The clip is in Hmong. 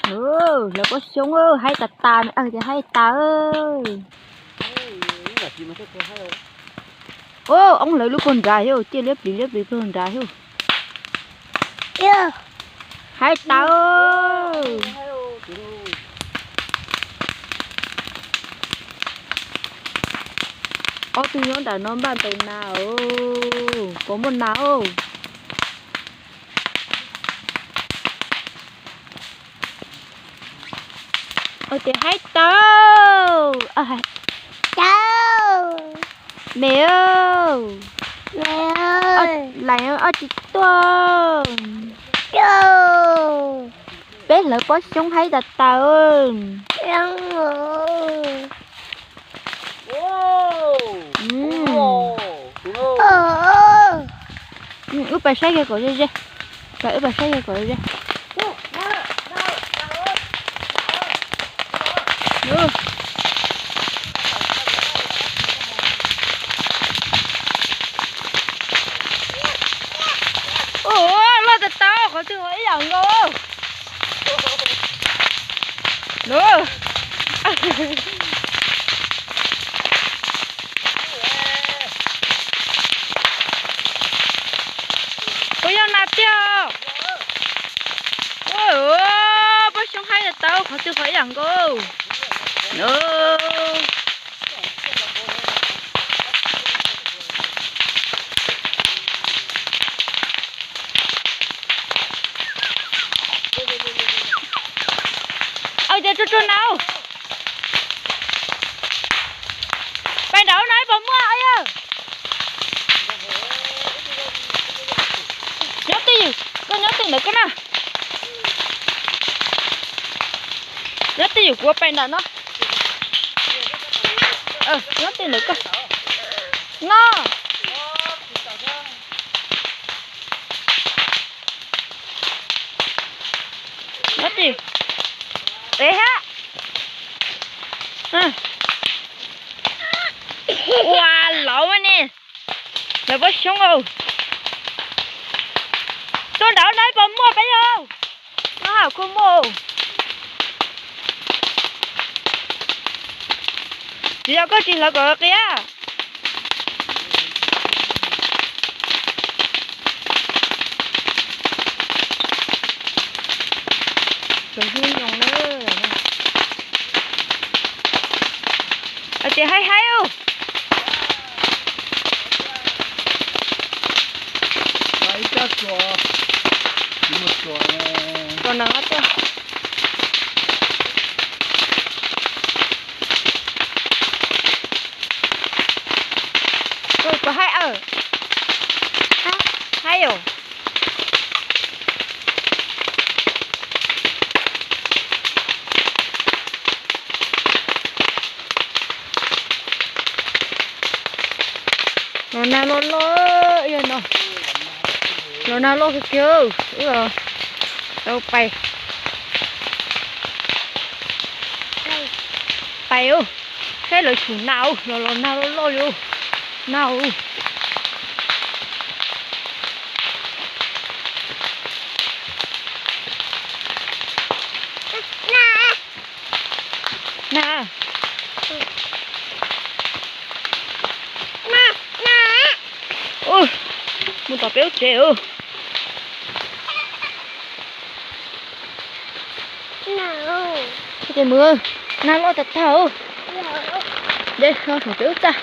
Lawv pob xyoob haib tas tas, tias haib tas. Ub, oob lawv lub puag nrad thiab, ciaj liab plis liab plis puag nrad thiab. Haib tas. Ob tug nyob nram no npaj ntaus nas, puas muaj nas os? Ua tias haib tau. Me, laim ob tsis tuaj. Peb hlawv pob xyoob haib tas tas. Wb pais saib kiag kom ze ze. Wb pais saib kiag kom ze ze. Ua, loj tas tas, qhov twg ho ib yam nkaus. Puas yog nas tiag? Pob xyoob haib tas tas, qhov twg qhov ib yam nkaus. Aw, cov tsuag tsuag na. Pais nram no ib puas muaj yog? Nyob twj ywm, koj nyob twj ntawd koj na. Nyob twj ywm kuv pais nram no. Nyob twj ntawd koj. No. Nyob twj ywm. Ev hab. Ua, lov ne. Lawv pob xyoob. Tuaj nram no ib puas muaj peb yog? No hab kuj muaj. Tsis yog koj tsis hlawv kom qias. Hais tias haib haib. Kom neeg tuaj. Koj haib aw. Haib yom. Los nag loj loj no. Los nag loj kawg kiag, wb tau pais. Pais, saib lawv tshum nas, los los nag loj loj li. Nag. Na, mus tom peb lub tsev. Ces mus, nag loj tag tag. Dej so saum peb lub txaj.